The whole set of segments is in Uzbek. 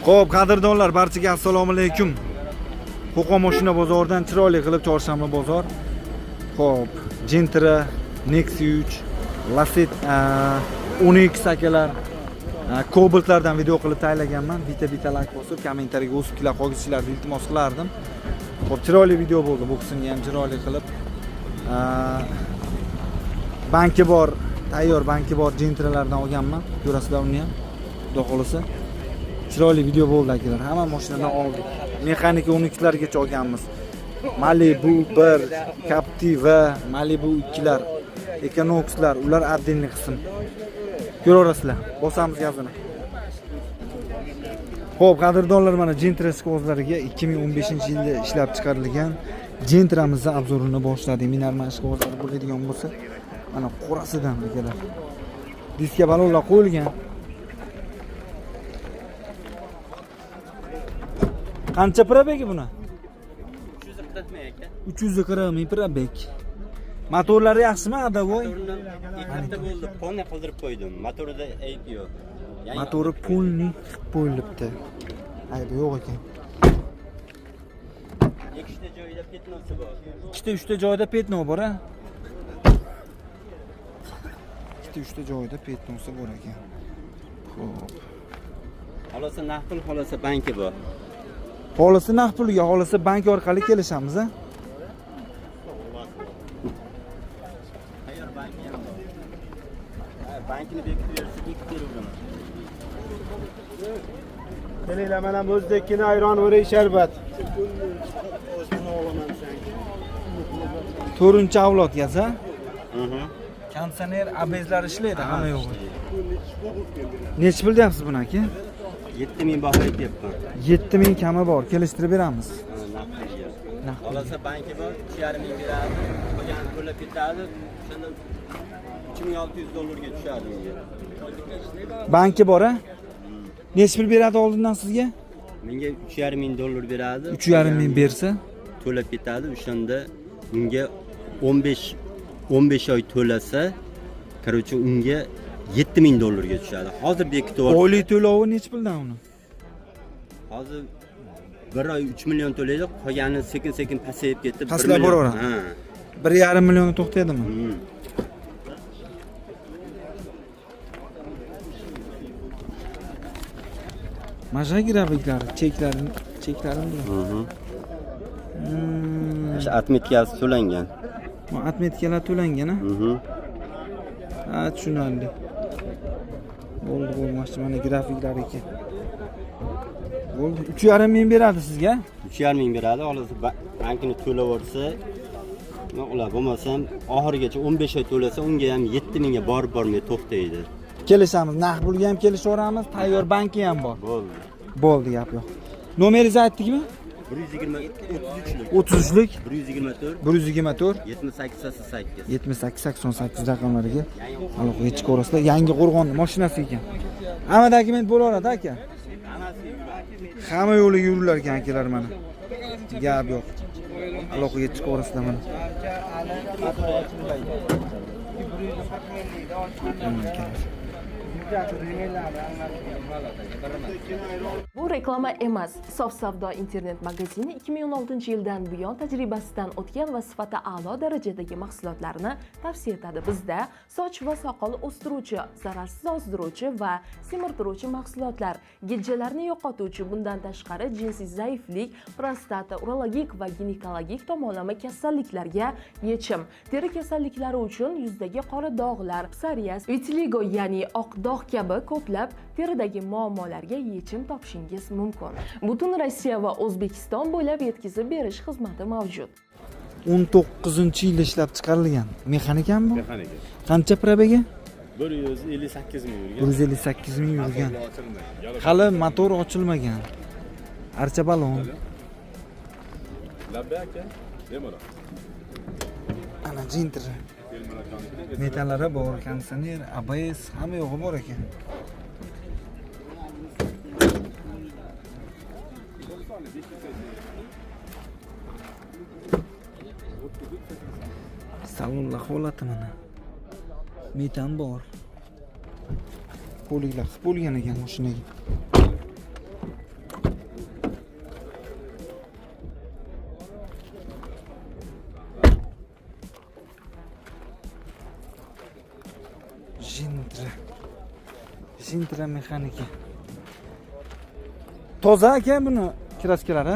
Xo'p, qadrdonlar, barchaga assalomu alaykum. Qo'qon mashina bozoridan chiroyli qilib chorshanba bozor. Xo'p, Gentra, Nexia 3, Lacetti, Onix akalar, Cobaltlardan video qilib tayyorlaganman. Bitta-bitta like bosib, kommentariyaga o'z fikrlar qoldirishlarini iltimos qilardim. Xo'p, chiroyli video bo'ldi. Bu qismga ham chiroyli qilib banki bor, tayyor banki bor Gentralardan olganman. Ko'rasizlar uni ham. Xudo xolasa. Chiroyli video bo'ldi akalar. Hamma mashinadan oldik. Mexanika 12largacha olganmiz. Malibu 1, Captiva, Malibu 2lar, Equinoxlar, ular отдельный qism. Ko'raverasizlar. Bosamiz gazini. Xo'p, qadrdonlar, mana Gentra ishqibozlariga 2015-yilda ishlab chiqarilgan Gentramizni обзор ini boshladik. Minarman ishqibozlari bo'ladigan bo'lsa, mana qorasidan akalar. Diska balonlar qo'yilgan. Qancha пробег i buni? 340 ming aka. 340 ming пробег. Motorlari yaxshimi, Adavoy? Motorini 2 hafta bo'ldi, полный qildirib qo'ydim. Motorida ayb yo'q. Yangi Motori полный qilib qo'yilibdi. Aybi yo'q ekan. Ikkita joyida пятно si bor. Ikkita uchta joyda пятно bor a? Ikkita uchta joyda пятно si bor ekan. Xo'p. Xohlasa naqd pul, xohlasa banki bor. Xohlasa naqd pulga, xohlasa bank orqali kelishamiz a? Tayyor banki ham bor. Ha, bankini bekitib bersa, bekitib beraveraman. Kelinglar, mana muzdekgina ayron o'rik sharbat. To'rtinchi avlod gaz a? Mhm. Konditsioner, ABSlar ishlaydi, hamma yo'g'i. Nechi pul deyapsiz buni aka? 7000 baho aytyapman. 7000 kami bor, kelishtirib beramiz. Ha, naqd pulga. Naqd pulga. Xohlasa banki bor, 3,5 ming beradi, qolganini to'lab ketadi. O'shanda 3600 dollarga tushadi unga. Banki bor a? Nechi pul beradi oldindan sizga? Menga 3,5 ming dollar beradi. 3,5 ming bersa, to'lab ketadi. O'shanda unga 15 oy to'lasa, короче, unga 7000 dollarga tushadi. Hozir bekitib yuborsa- oylik to'lovi nechi puldan uni? Hozir bir oy 3 million to'laydi, qolgani sekin-sekin pasayib ketib bir Pastlab million- boraveradi. Ha. 1,5 millionni to'xtaydimi? Hmm. Mana grafiklari, cheklari, cheklarim bilan. Mhm. O'sha отметка si to'langan. Bu отметка lar to'langan a? Mhm. Ha, tushunarli. Bo'ldi, bo'ldi, mana shu mana grafiklar ekan. Bo'ldi. 3,5 ming beradi sizga? 3,5 ming beradi, xohlasa bankini to'lab yuborsa, nima ular bo'lmasam oxirigacha 15 oy to'lasa, unga ham 7000 ga borib bormay to'xtaydi. Kelishamiz. Naqd pulga ham kelishaveramiz, tayyor banki ham bor. Bo'ldi. Bo'ldi, gap yo'q. Nomeringizni aytdikmi? 120 33lik 33lik 124 124 78 88. 78 88 raqamlariga aloqaga chiqaverasizlar. Yangi Qo'rg'onni mashinasi ekan. Hamma dokument bo'laveradi aka. Hamma yo'liga yurilar ekan akalar mana. Gap yo'q. Aloqaga chiqaverasizlar mana. Mana akalar. Bu reklama emas. Sof savdo internet magazini 2016-yildan buyon tajribasidan o'tgan va sifati a'lo darajadagi mahsulotlarni tavsiya etadi. Bizda soch va soqol o'stiruvchi, zararsiz ozdiruvchi va semirtiruvchi mahsulotlar, gijjalarni yo'qotuvchi, bundan tashqari jinsiy zaiflik, prostata, urologik va ginekologik tomonlama kasalliklarga yechim, teri kasalliklari uchun yuzdagi qora dog'lar, psoriaz, vitiligo, ya'ni oq dog' kabi ko'plab teridagi muammolarga yechim topishingiz mumkin. Butun Rossiya va O'zbekiston bo'ylab yetkazib berish xizmati mavjud. 19-yilda ishlab chiqarilgan. Mexanikami bu? Mexanika. Qancha пробег i? 158 ming yurgan. 158 ming yurgan. Motorlar ochilmagan. Yarim- Hali motor ochilmagan. Archa balon. Labbay aka, bemalol. Ana Gentra. Elmirajonnikida Metallari bor, konditsioner, ABS, hamma yo'g'i bor ekan. Salonlar holati mana. Metan bor. Poliklar qilib bo'lgan ekan mashinaga. Gentra mexanika. Toza ekan buni kraskalari.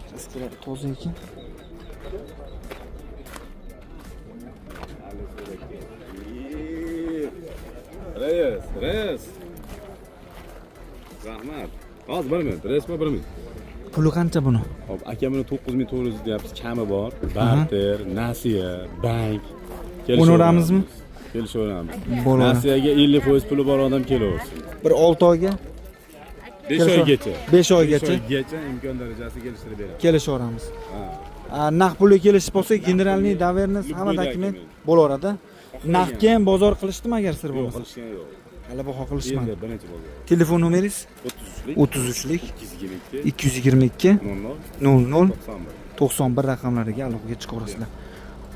Kraskalari toza ekan. Reis, reis. Rahmat. Hozir 1 minut, reismi 1 minut. Puli qancha buni? Hop, aka buni 9400 deyapsiz, kami bor. Barter, nasiya, bank. O'naveramizmi? Kelishaveramiz. Bo'laveradi. Nasiyaga 50% puli bor odam kelaversin. Bir 6 oyga, 5 oygacha. 5 oygacha 5 oygacha imkon darajasida kelishtirib beramiz. kelishaveramiz. Ha. Naqd pulga kelishib olsak, generalniy доверенность hamma Любой dokument dokument. bo'laveradi. Naqdga ham bozor qilishdimi agar sir Yo'q, bo'lmasa? qilishgan yo'q. Hali baho qilishmadi. Endi birinchi bozor. Telefon nomeringiz 33lik 33lik 222 222 00 00 91. 91 raqamlariga aloqaga chiqaverasizlar.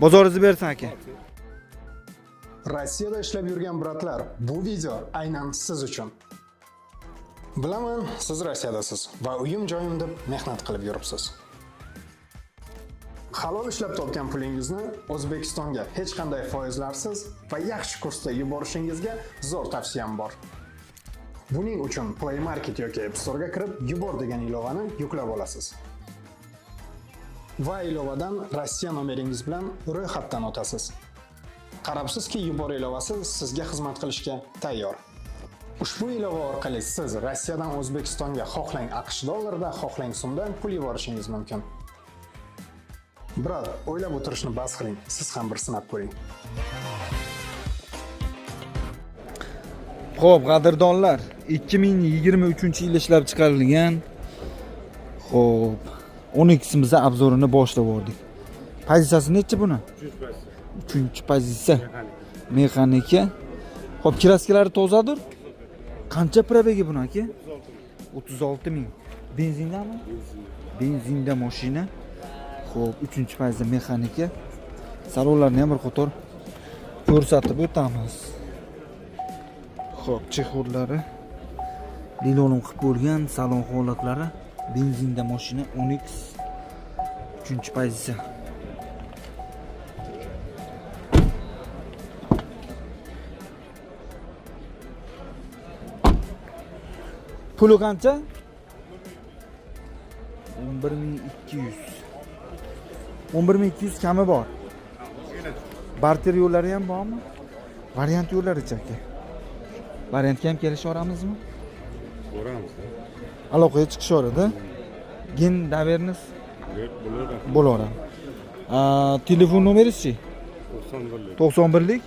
Bozoringizni bersin aka. Rossiyada ishlab yurgan bratlar, bu video aynan siz uchun. Bilaman, siz Rossiyadasiz va uyim joyim deb mehnat qilib yuribsiz. Halol ishlab topgan pulingizni O'zbekistonga hech qanday foizlarsiz va yaxshi kursda yuborishingizga zo'r tavsiyam bor. Buning uchun Play Market yoki App Store'ga kirib, yubor degan ilovani yuklab olasiz. Va ilovadan Rossiya nomeringiz bilan ro'yxatdan o'tasiz. Qarabsizki, yubor ilovasi sizga xizmat qilishga tayyor. Ushbu ilova orqali siz Rossiyadan O'zbekistonga xohlang AQSh dollarida, xohlang so'mda pul yuborishingiz mumkin. Brat, o'ylab o'tirishni bas qiling, siz ham bir sinab ko'ring. Xo'p, qadrdonlar, 2023-yil ishlab chiqarilgan xo'p, 12-simizni obzorini boshlab yubordik. Pozitsiyasi nechi buni? 3-pozitsiya. Mexanika. Xo'p, kraskalari tozadir. Qancha probegi buni aka? 36 ming. Benzindami? Benzinda mashina. Xo'p, 3-pozitsiya mexanika. Salonlarni ham bir qator ko'rsatib o'tamiz. Xo'p, chexollari lilonim qilib bo'lgan salon holatlari. Benzinda mashina Onix 3-pozitsiya. Puli qancha? 11200. 11200 kami bor. Barter yo'llari ham bormi? Variant yo'llari-chi aka? Variantga ham kelishaveramizmi? Ko'ramiz. Aloqaga chiqishaveradi. Gen доверенность bo'laveradi. Telefon nomeringiz-chi? 91lik 91lik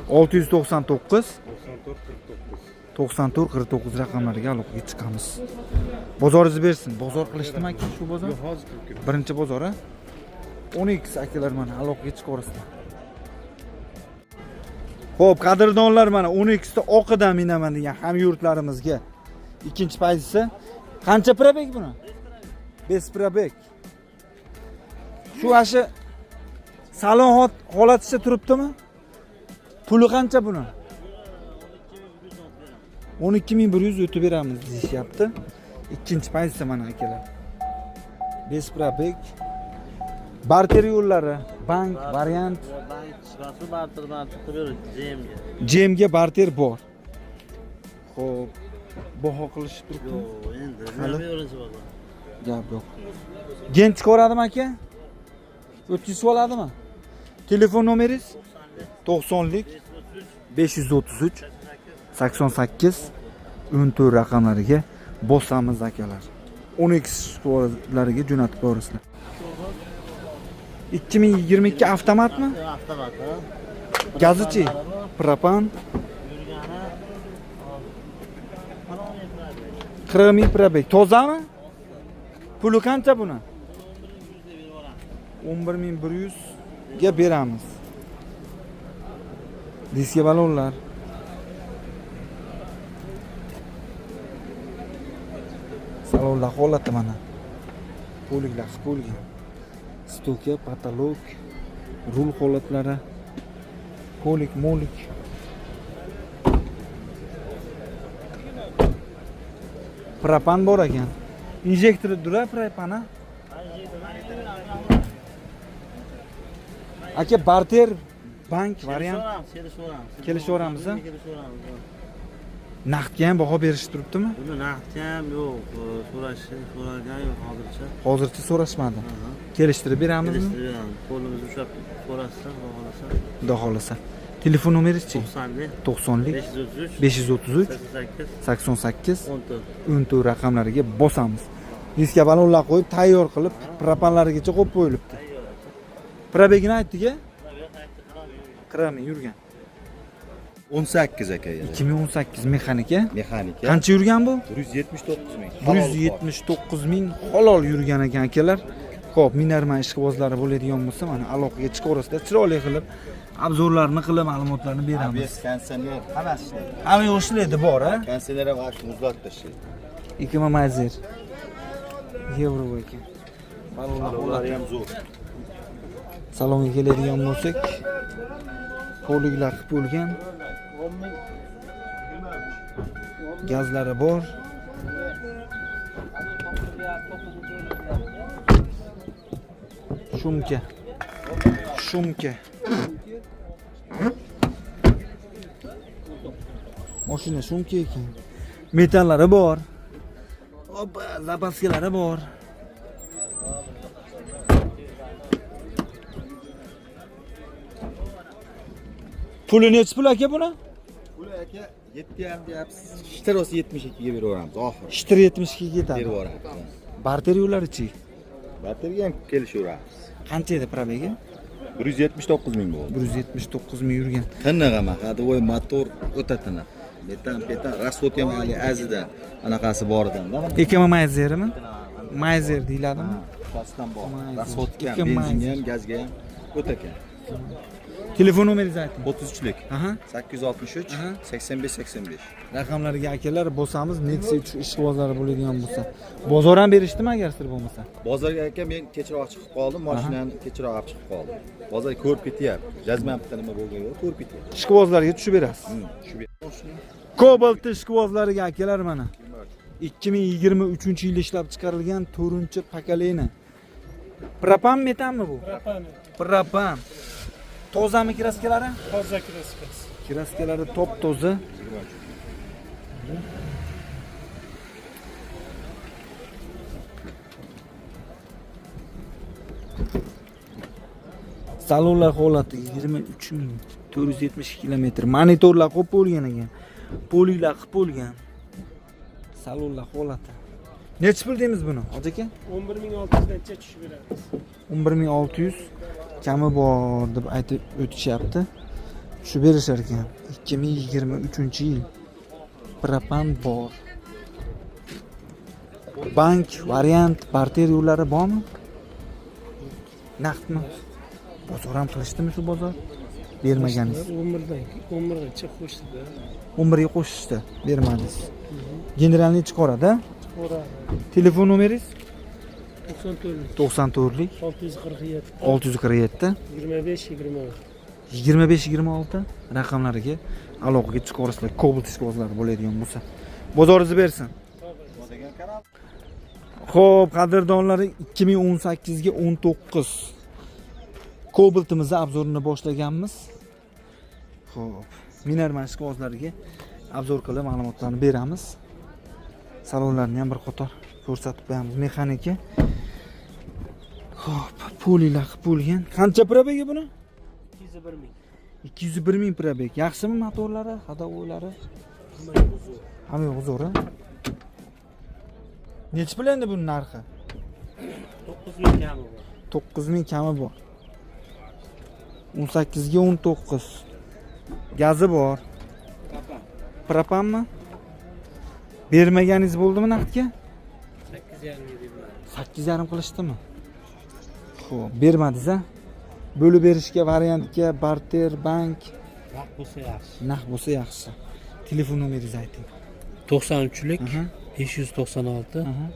699 94 49. 94 49 raqamlariga aloqaga chiqamiz. Bozoringizni bersin. Bozor qilishdimi aka shu bozor? Yo'q, hozir kirib ketdi. Birinchi bozor a? 12 akalar mana aloqaga chiqaverasizlar. Xo'p, qadrdonlar mana 12 ta oqidan minaman degan hamyurtlarimizga ikkinchi pozitsiya. Qancha probeg buni? 5 probeg. Shu ashi salon holaticha turibdimi? Puli qancha buni? 12100 o'tib beramiz deyishyapti. Ikkinchi pozitsiya mana akalar. 5 probeg. Barter yo'llari, bank, variant, Bank chiqasi barter barter qilib GMga. GMga barter bor. Xo'p, baho qilishib turibdimi? Yo'q, endi Hali? nima yo'lasi bor? Gap yo'q. Gen chiqaveradimi aka? O'tkazib oladimi? Telefon nomeringiz? 90lik 533 88 14 raqamlariga bosamiz akalar. 12 lariga jo'natib borasizlar. 2022 avtomatmi? Avtomat, ha? Gazichi? Propan Yurgani 40 ming probeg. Tozami? Puli qancha buni? 11100 ga beramiz. Diska balonlar. Salonlar holati mana. Poliklar qilib bo'lgan. Stoka, patolog, rul holatlari, polik, molik. Propan bor ekan. Injektori dura propan a? Aka barter Bank variant Kelishaveramiz. Kelishaveramiz, a? Kelishaveramiz. Naqdga ham baho berishib turibdimi? Buni naqdga ham yo'q, so'ralgan yo'q hozircha. Hozircha so'rashmadi. Kelishtirib beramizmi? Kelishtirib beramiz. Qo'limizni ushlab so'rashsa, xudo xohlasa. Xudo xohlasa. Telefon nomeringiz-chi? 90lik 90lik 533 533 88 88 14. 14 raqamlariga bosamiz. Diska balonlar qo'yib tayyor qilib, propanlarigacha qo'yib qo'yilibdi. Пробег ini aytdik-a? 40 ming yurgan. 18 aka yana. 2018 mexanika. Mexanika. Qancha yurgan bu? 179 ming. 179 ming halol yurgan ekan akalar. Xo'p, minarman ishqibozlari bo'ladigan bo'lsa, mana aloqaga chiqaverasizlar. Chiroyli qilib, обзор larni qilib, ma'lumotlarni beramiz. ABS, konditsioner hammasi ishlaydi. Hamma yo'q ishlaydi, bor, a? Konditsioner ham vaqt muzlatib tashlaydi. Ekonomizer. Yevro ekan. Balonlar Ular ham zo'r. Salonga keladigan bo'lsak, poliklar qilib bo'lgan. Gazlari bor. Shumka. Shumka. Mashina shumka ekan. Metallari bor. Opa, запаска lari bor. Puli nechi pul aka buni? Puli aka 7,5 deyapsiz. Ishlar olsa 72 ga beraveramiz oxiri. Shtir 72 ga ketadi. Beraveramiz. Barter yo'llari-chi? Barterga ham kelishaveramiz. Qancha edi пробег i? 179 ming bo'ldi. 179 ming yurgan. Tiniq ham, ходовой motor o'ta tiniq. Metan, petan, расход ham hali azida anaqasi bor ekan-da. Ekonomizermi? Mayzer deyiladimi? Pastdan bor. Mayzer. Расход ga ham, Ikki benzinga mayzer. ham, gazga ham o'ta ekan. Telefon nomeringizni ayting. 33lik. Aha. 863 Aha. 85 85. Raqamlarga akalar bosamiz, Nexia 3 ishqibozlari bo'ladigan bo'lsa. Bozor ham berishdimi agar sir bo'lmasa? Bozorga aka men kechroq chiqib qoldim, mashinani kechroq olib chiqib qoldim. Bozor ko'rib ketyapti. Jazmabda nima bo'lgan yo'q, ko'rib ketyapti. Ishqibozlarga tushib berasiz. Shu Cobalt ishqibozlariga akalar mana. 2023-yilda ishlab chiqarilgan 4-pokoleniya. Propan metanmi bu? Propan. Propan. Tozami краска lari? Toza краска si. Краска lari top toza. Salonlar holati 23470 kilometr. Monitorlar qo'yib bo'lgan ekan. Poliklar qilib bo'lgan. Salonlar holati. Nechi pul deymiz buni, hoji aka? 11600 dancha tushib beramiz. 11600 kami bor deb aytib o'tishyapti. Tushib berishar ekan. 2023-yil. Propan bor. Bank variant barter yo'llari bormi? Naqdmi? Bozor ham qilishdimi shu bozor? Bermaganingiz. 11dan 11gacha qo'shdida. 11 ga qo'shishdi, bermadingiz. Generalniy chiqaradi. Chiqaradi. Telefon nomeringiz? 94 94lik 647 647 25 26. 25 26 raqamlariga aloqaga chiqaverasizlar. Cobalt ishqibozlari bo'ladigan bo'lsa. Bozoringizni bersin. Xo'p, qadrdonlar, 2018 ga 19 Cobaltimizni обзор ini boshlaganmiz. Xo'p, Minarman ishqibozlariga обзор qilib ma'lumotlarni beramiz. Salonlarni ham bir qator ko'rsatib qo'yamiz. Mexanika. Xo'p, polilar qilib bo'lgan. Qancha пробег i buni? 201 ming. 201 ming пробег. Yaxshimi motorlari, ходовой lari? Hamma yo'q zo'r, a? Nechi pul endi buni narxi? 9 ming kami bor. 9 ming kami bor. 18 ga 19. Gazi bor. Propanmi? Bermaganingiz bo'ldimi naqdga? 8,5 ming deyman. 8,5 qilishdimi? Xo'p, bermadingiz a? Bo'lib berishga variantga barter, bank Naqd bo'lsa yaxshi. Naqd bo'lsa yaxshi. Telefon nomeringizni ayting. 93lik Aha. 596 Aha.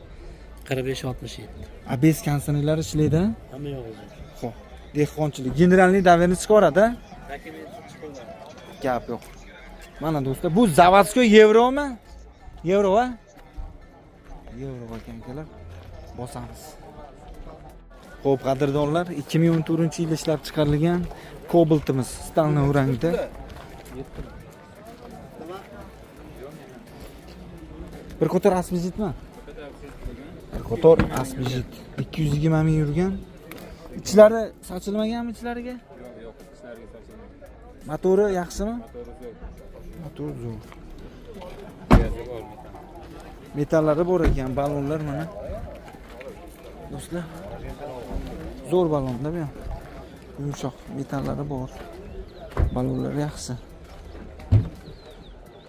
45 67. ABS konditsionerlari ishlaydi? Hamma yo'q o'zi. Xo'p. Dehqonchilik. Генеральный доверенность chiqaradi? Dokument chiqaveradi. Gap yo'q. Mana do'stlar, bu заводской yevromi? Yevro, a? Yevro ekan akalar. Bosamiz. Xo'p, qadrdonlar, 2014-yilda ishlab chiqarilgan Cobalt'imiz stalni rangda. Bir qator asbijitmi? Bir qator asbijit. 220 ming yurgan. Ichlari sochilmaganmi ichlariga? Yo'q, yo'q, ichlariga sochilmagan. Motori yaxshimi? Motori zo'r. Motor zo'r. Gazi bor, metan. Metallari bor ekan, ballonlar mana. Do'stlar, zo'r ballonda bu ham. Yumshoq metallari bor. Ballonlari yaxshi.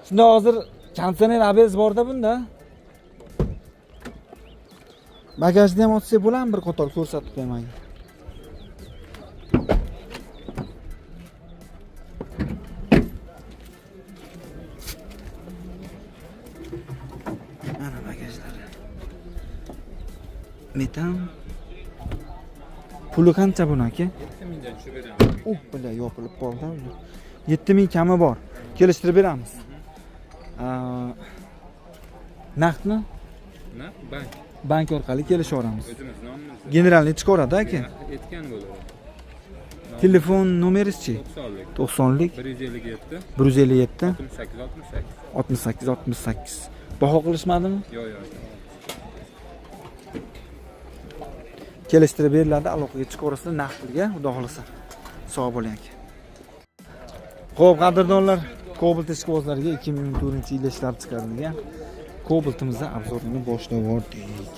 Shunda hozir konditsioner ABS borda bunda. Bagajni ham ochsak bo'ladimi, bir qator ko'rsatib qo'yman. Mana bagajlari. Metan. Puli qancha buni aka? 7000 dan tushib beramiz. Uh, bila yopilib qoldi. 7000 kami bor. Kelishtirib beramiz. Naqdmi? Na, bank. Bank orqali kelishaveramiz. O'zimiz nomimizda. Generalniy chiqaradi aka. Aytgan bo'ladi. Telefon nomeringiz-chi? 90lik. 90lik 157 157 68 68. 68 68. Baho qilishmadimi? Yo'q, yo'q. Kelishtirib beriladi, aloqaga chiqaverasizlar naqd pulga, xudo xolasa. Sog' bo'ling aka. Xo'p, qadrdonlar, Cobalt ishqibozlariga 2014-yilda ishlab chiqarilgan Cobalt'imizni obzorini boshlab yubordik.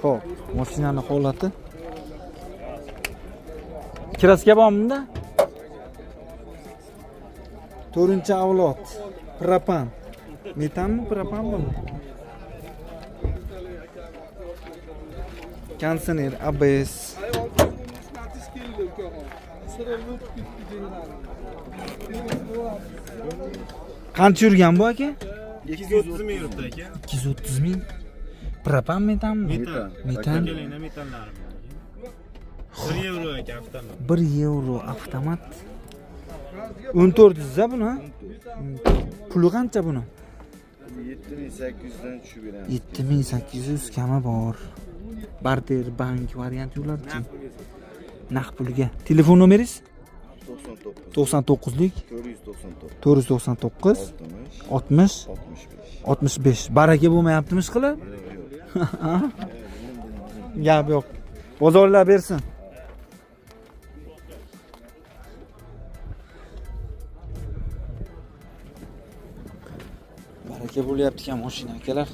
Xo'p, mashinaning holati. Kraska bormi bunda? 4-avlod propan. Metanmi, propanmi? Konditsioner, ABS. Qancha yurgan bu aka? 230 ming yuribdi aka. 230 ming. Propan metanmi? Metan. Metan. Kelinglar metanlari. 1 yevro aka avtomat. 1 yevro avtomat. 1400 da buni. Puli qancha buni? 7800 dan tushib beramiz. 7800 kami bor. Barter, bank variant yo'llarchi. Naqd pulga. Telefon nomeringiz? 99 99lik 499 499 60 60 65. 65. Baraka bo'lmayaptimi ish qilib? Gap yo'q. Bozorlar bersin. Baraka bo'lyapti ekan mashina akalar.